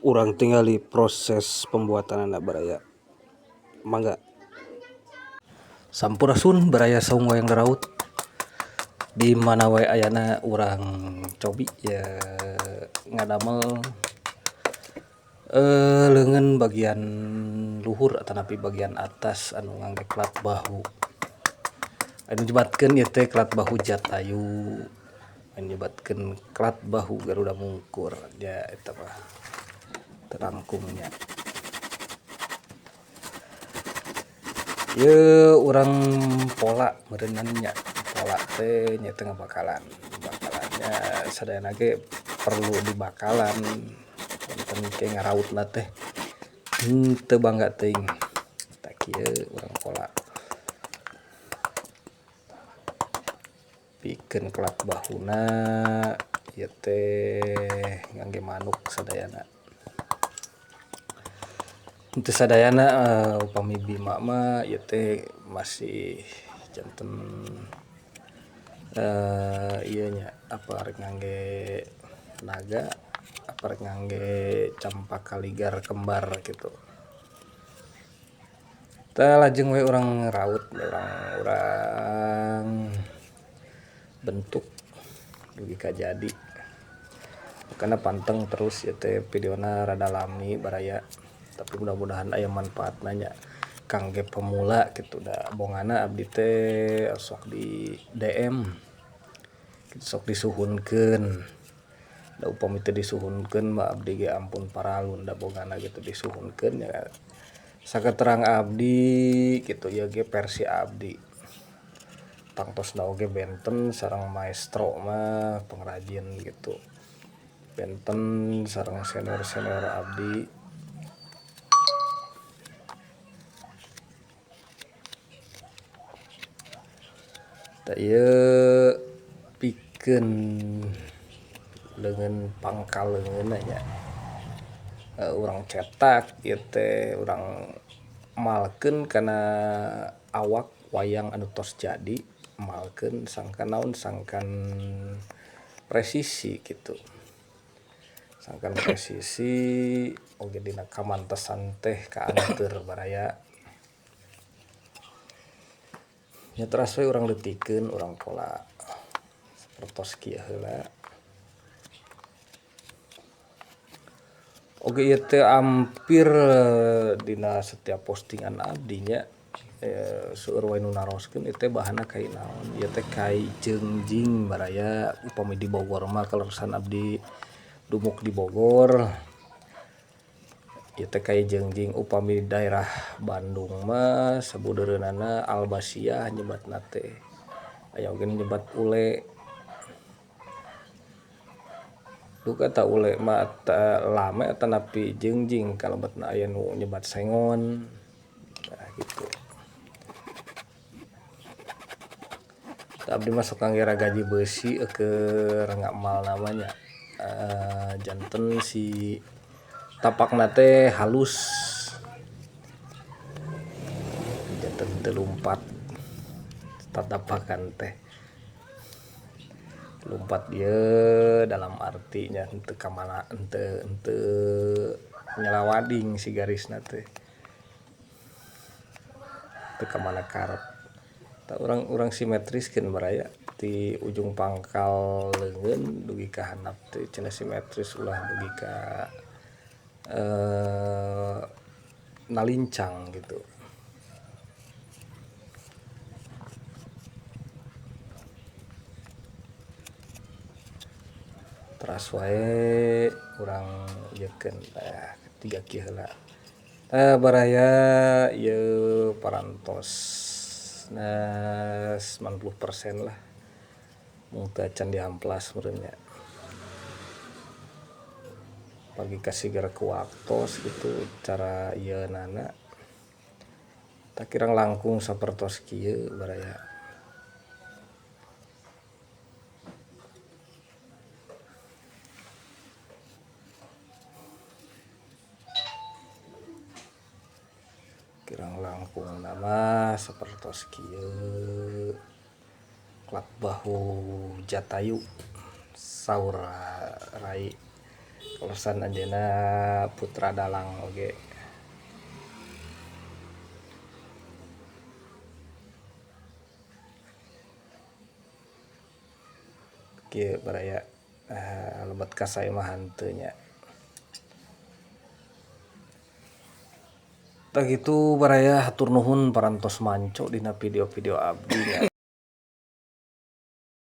Urang tingali proses pembuatanana baraya. Mangga. Sampurasun baraya saung wayang daraut. Di mana wae ayana urang cobi ya ngadamel leungeun bagian luhur atanapi bagian atas anu ngangge klat bahu. Anu nyebatkeun ieu teh klat bahu Jatayu, anu nyebatkeun klat bahu Garuda Mungkur ya eta mah terangkumnya. Ieu urang pola meureunnan nya, pola teh nya teh ngabakalan. Bakalannya sadayana ge perlu dibakalan punten ke ngarautna teh henteu bangga teuing. Tah kieu urang pola. Pikeun klat bahuna ieu teh ngangge manuk sadayana. Henteu sadayana upami Bima mah ieu teh masih janten ieu nya apa rek ngangge naga apa rek ngangge campaka ligar kembar gitu. Tah lajeng we urang raut, urang bentuk dugi ka jadi. Karena panteng terus ieu teh videona rada lami baraya, tapi mudah-mudahan aya manfaatna nya kangge pemula gitu. Da bongana abdi teh sok di DM sok disuhunkeun. Da upami teu disuhunkeun mah abdi ge ampun paralun da bongana gitu disuhunkeun ya. Saketerang abdi gitu ieu ge versi abdi. Tangtosna oge benten sareng maestro mah pengrajin gitu. Benten sareng senior-senior abdi. Tah ieu pikeun leungeun pangkal leungeunna nya. Urang cetak ieu teh urang malkeun kana awak wayang anu tos jadi, malkeun sangkan naon sangkan presisi gitu. Sangkan presisi oge dina kamantesan teh kaanteur baraya. Nya teras we urang leutikeun urang pola sapertos kieu heula. Oge ieu teh hampir dina setiap postingan abdi nya seueur wae nu naroskeun ieu teh bahanna kai naon. Ieu teh kai jengjing baraya upami di Bogor mah kaleresan abdi dumuk di Bogor. Ieu teh kai jengjing upami daerah Bandung mah sabudeureunana Albasiah nyebatna teh. Aya oge nu nyebat ule. Duka ta ule mah lame atanapi jengjing kalebetna aya nu nyebat sengon. Nah gitu. Abdi mah sok ngangge ragaji beusi keur ngamalna mah nya. Janten si tapakna teh halus. Janten teu lumpat tatapakan teh. Lumpat ieu dalam artinya henteu ka mana henteu nyalawading si garisna teh. Teu ka mana karep. Tah urang simetriskeun baraya ti ujung pangkal leungeun dugi ka handap teh cenah simetris ulah dugi ka nalincang gitu. Teras wae urang ieukeun tah tiga kieu heula. Tah baraya ieu parantos nah 90% lah. Mung teu acan dihamplas meureun nya. Pagi kasiger ku waktos gitu cara ieu nana. Tah kirang langkung sapertos kieu baraya. Kirang langkung nama sapertos kieu klat bahu Jatayu saur rai Urusan anjeunna putra dalang oge. Kieu baraya lebet ka sae mah henteu nya. Tah kitu baraya hatur nuhun parantos manco dina video-video abdi nya.